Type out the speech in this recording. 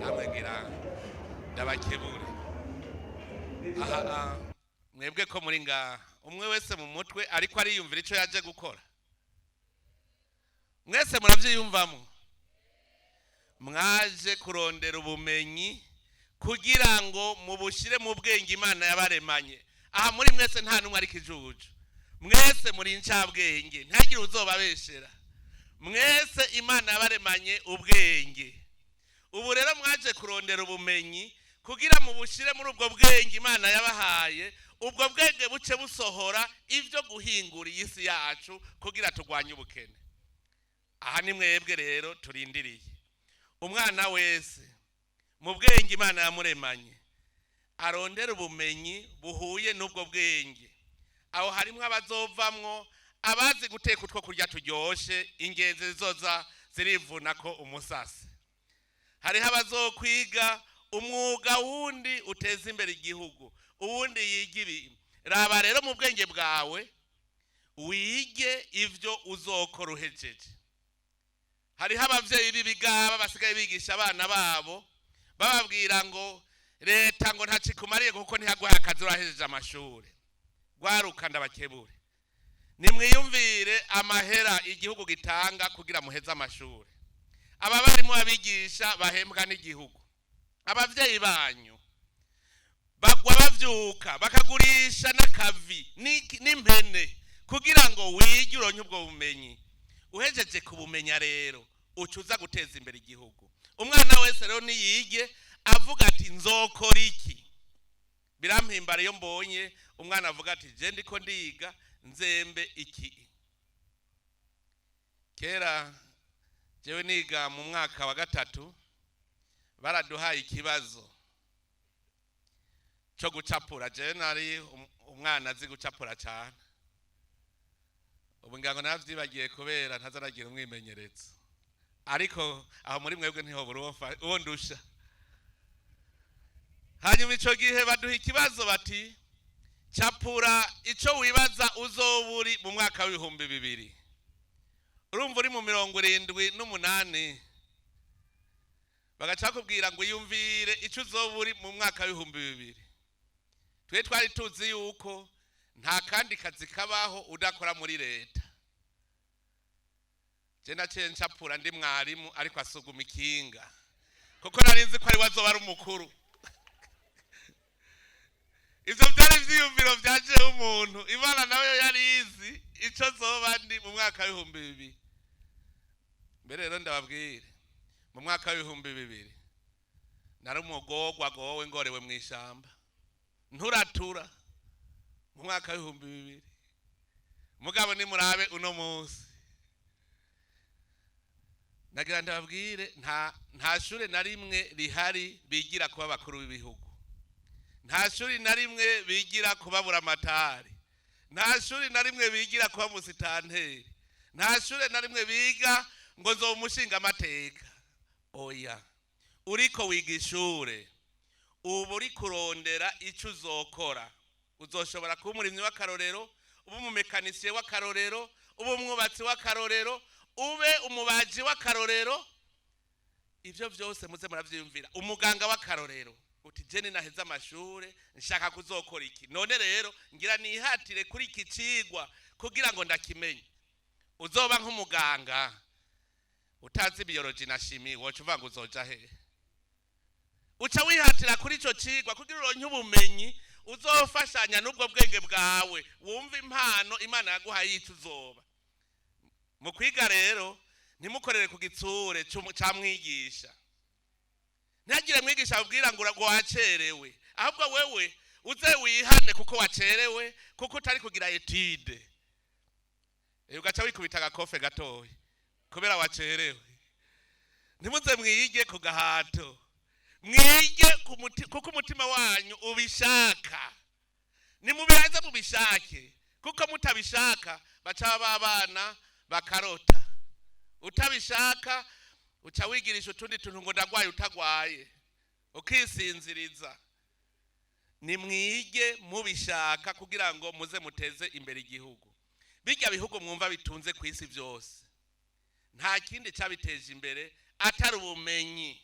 Namwe ngira ndabakebure aha. Mwebwe ko muri ngaha, umwe wese mu mutwe ariko ariyumvira icyo yaje gukora. Mwese murabyiyumvamo? Mwaje kurondera ubumenyi kugira ngo mubushyire mu bwenge Imana yabaremanye. Aha muri mwese nta n'umwe ariko ijuju, mwese muri incabwenge, ntihagire uzobabeshera. Mwese Imana yabaremanye ubwenge. Ubu rero mwaje kurondera ubumenyi kugira mubushyire muri ubwo bwenge Imana yabahaye, ubwo bwenge buce busohora ibyo guhingura iyi si yacu kugira turwanye ubukene. Aha ni mwebwe rero turindiriye. Umwana wese mu bwenge Imana yamuremanye arondera ubumenyi buhuye n'ubwo bwenge. Aho harimo abazovamwo abazi guteka utwo kurya turyoshe, ingenzi zizoza zirivuna ko umusase. Hariho abazokwiga umwuga wundi uteza imbere igihugu, uwundi yiga ibi. Raba rero mu bwenge bwawe wige ibyo uzokora uhejeje. Hariho ababyeyi b'ibigaba basigaye bigisha abana babo, bababwira ngo leta ngo ntacikumariye kuko ntihaguhaye akazi urahejeje amashuri. Rwaruka, ndabakebure, nimwiyumvire amahera igihugu gitanga kugira muheze amashuri. Aba barimu babigisha bahembwa n'igihugu. Ababyeyi banyu bagwa bavyuka bakagurisha n'akavi n'impene kugira ngo wige, uronke ubwo bumenyi. Uhejeje kubumenya rero, uca uza guteza imbere igihugu. Umwana wese rero niyige avuga ati: "Nzokora iki?" Birampimbara iyo mbonye umwana avuga ati: "Je ndiko ndiga nzembe iki." Kera jewe niga mu mwaka wa gatatu, baraduhaye ikibazo cyo gucapura. Jewe nari umwana azi gucapura cyane. Ubu ngira ngo naravyibagiye kubera ntazaragira umwimenyerezo, ariko aho muri mwebwe ntihobura uwo ndusha. Hanyuma ico gihe baduha ikibazo bati: "Capura ico wibaza uzoba uri mu mwaka w'2000." Urumva uri mu 78, bagaca bakubwira ngo iyumvire ico uzoba uri mu mwaka w'2000. Twe twari tuzi yuko nta kandi kazi kabaho udakora muri leta. Je naciye ncapura ndi mwarimu ariko asuguma ikinga, kuko nari nzi ko ari we azoba ari umukuru. Ivyo vyari ivyiyumviro vyajeho umuntu. Imana nawe yari izi ico zoba ndi mu mwaka w'2000. Mbere rero ndababwire, mu mwaka w'2000 nari umugorwa agowe, ngorewe mu ishamba, nturatura mu mwaka w'2000. Mugabo nimurabe uno munsi. Nagira ndababwire, nta shure na rimwe rihari bigira kuba abakuru b'ibihugu, nta shuri na rimwe bigira kuba buramatari, nta shuri na rimwe bigira kuba musitanteri, nta shuri na rimwe biga ngo nzoba umushinga amateka. Oya, uriko wiga ishure ubu uri kurondera icyo uzokora. Uzoshobora kuba umurimyi w'akarorero, ube umumekanisiye w'akarorero, ube umwubatsi w'akarorero, ube umubaji w'akarorero. Ibyo byose muze murabyiyumvira. Umuganga w'akarorero, uti: "Je ninaheze amashure nshaka kuzokora iki. None rero ngira nihatire kuri iki cigwa kugira ngo ndakimenye." Uzoba nk'umuganga utazi biologie na chimie, woca uvuga ngo uzoja hehe? Uca wihatira kuri ico cigwa kugira uronke ubumenyi uzofashanya n'ubwo bwenge bwawe, wumva impano Imana yaguhaye yico uzoba. Mu kwiga rero ntimukorere ku gitsure ca mwigisha. Ntihagire mwigisha abwira ngo wacerewe, ahubwo wewe uze wihane kuko wacerewe, kuko utari kugira étude. Ugaca wikubita agakofe gatoya kubera wacerewe. Ntimuze mwige ku gahato, mwige kuko umutima wanyu ubishaka. Nimubihanze mubishake, kuko mutabishaka baca babana bakarota. Utabishaka uca wigirisha utundi tuntu ngo ndagwaye, utagwaye, ukisinziriza. Nimwige mubishaka kugira ngo muze muteze imbere igihugu. Bijya bihugu mwumva bitunze ku isi byose, nta kindi cyabiteje imbere atari ubumenyi.